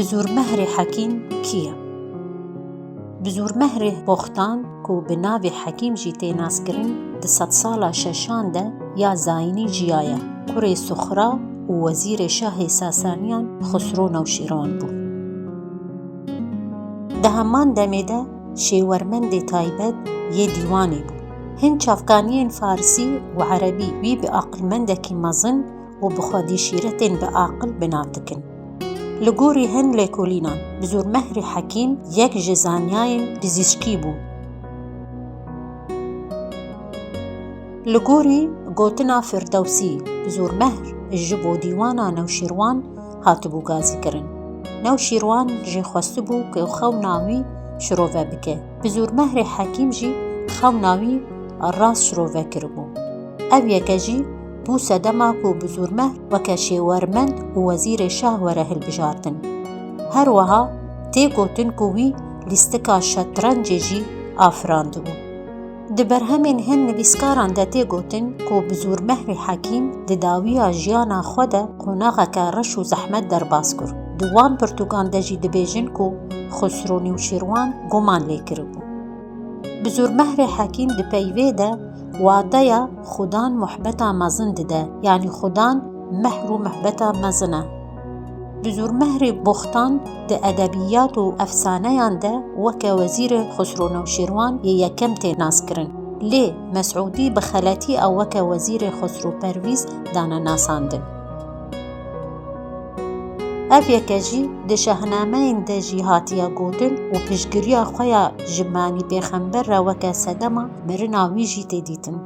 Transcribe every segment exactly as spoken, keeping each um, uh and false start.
Bizûrmehrê Hekîm kî ye? Bizûrmehrê Boxtan, ku bi navê Hekîm jî tê naskirin, di sedsala şeşan de ya zayînî jiyaye, kurê Suxra û wezîrê şahê Sasaniyan Xusro Newşîrwan bû. Di heman demê de şêwermendê taybet yê dîwanê bû. Hin çavkaniyên farisî û erebî wî bi aqilmendekî mezin û bi xwedî şîretên bi aqil bi nav dikin. Li gorî hin lêkolînan, Bizûrmehrê Hekîm yek ji zanyayên pizîşkî bû. Li gorî gotina Firdewsî, Bizûrmehr ji bo dîwana Newşîrwan hatibû gazîkirin. Newşîrwan jê xwestibû ku xewna wî şirove bike. Bizûrmehrê Hekîm jî xewna wî rast şirove kiribû. Ev yeke jî bû sedema ku Bizûrmehr weke şêwermend û wezîrê şah were hilbijartin. Her wiha tê gotin ku wî lîstika şetrencê jî afirandibû. Di berhemên hin nivîskaran de tê gotin ku Bizûrmehrê Hekîm di dawiya jiyana xwe de qonaxeke reş û zehmet derbas kir. Di wan pirtûkan de jî dibêjin ku Xusro Newşîrwan guman lê kiribû. Bizûrmehrê Hekîm di peyvê de wateya xudan muhbeta mezin dide, yanî xudan mehr û muhbeta mezin e. Bizûrmehrê Boxtan di edebiyat û efsaneyan de weke wezîrê Xusro Newşîrwan yê yekem tê naskirin. Lê Mesûdî bi xeletî ew weke wezîrê Xusro Pervîz dane nasandin. Ev yeke jî di şahnameyên de jî hatiye gotin û piştgiriya xwe ya ji Manî Pêxember re weke sedema mirina wî jî tê dîtin.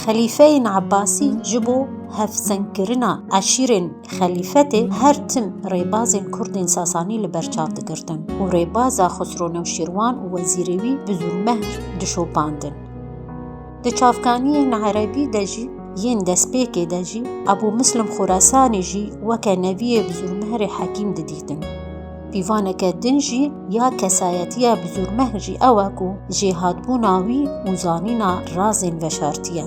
Xelîfeyên Ebbasî ji bo hevsengkirina eşîrên xelîfetê her tim rêbazên Kurdên Sasanî li ber çav digirtin û rêbaza Xusro Newşîrwan û wezîrê wî Bizûrmehr dişopandin. Di çavkaniyên erebî de jî yên destpêkê de jî Ebû Muslim Xurasanî jî weke neviyê Bizûrmehrê Hekîm didîtin. Pîvaneke din jî ya kesayetiya Bizûrmehr jî ew e ku jêhatbûna wî û zanîna razên veşartî ye.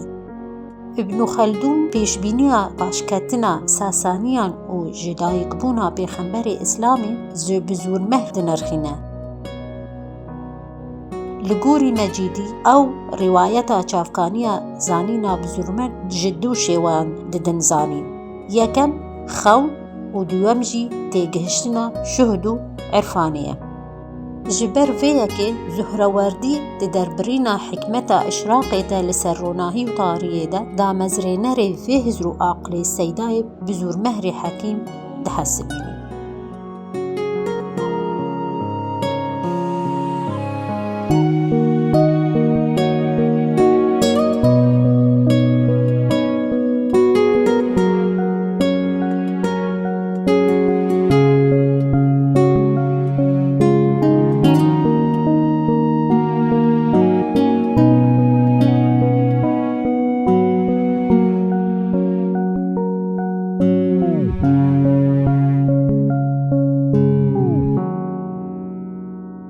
Îbnû Xeldûn pêşbîniya paşketina Sasaniyan û ji dayikbûna Pêxemberê Îslamê ji Bizûrmehr dinirxîne. Li gorî Mecîdî ew rîwayeta çavkaniya zanîna Bizûrmehr ji du şêweyan didin zanîn. Yekem xewn û duyem jî têgihiştina şuhd û irfanê ye. Ji ber vê yekê Zuhrewerdî di derbirîna hikmeta îşraqê de li ser ronahî û tariyê de damezrênerê vê hizr û aqilê Seydayê Bizûrmehrê Hekîm dihesibînin.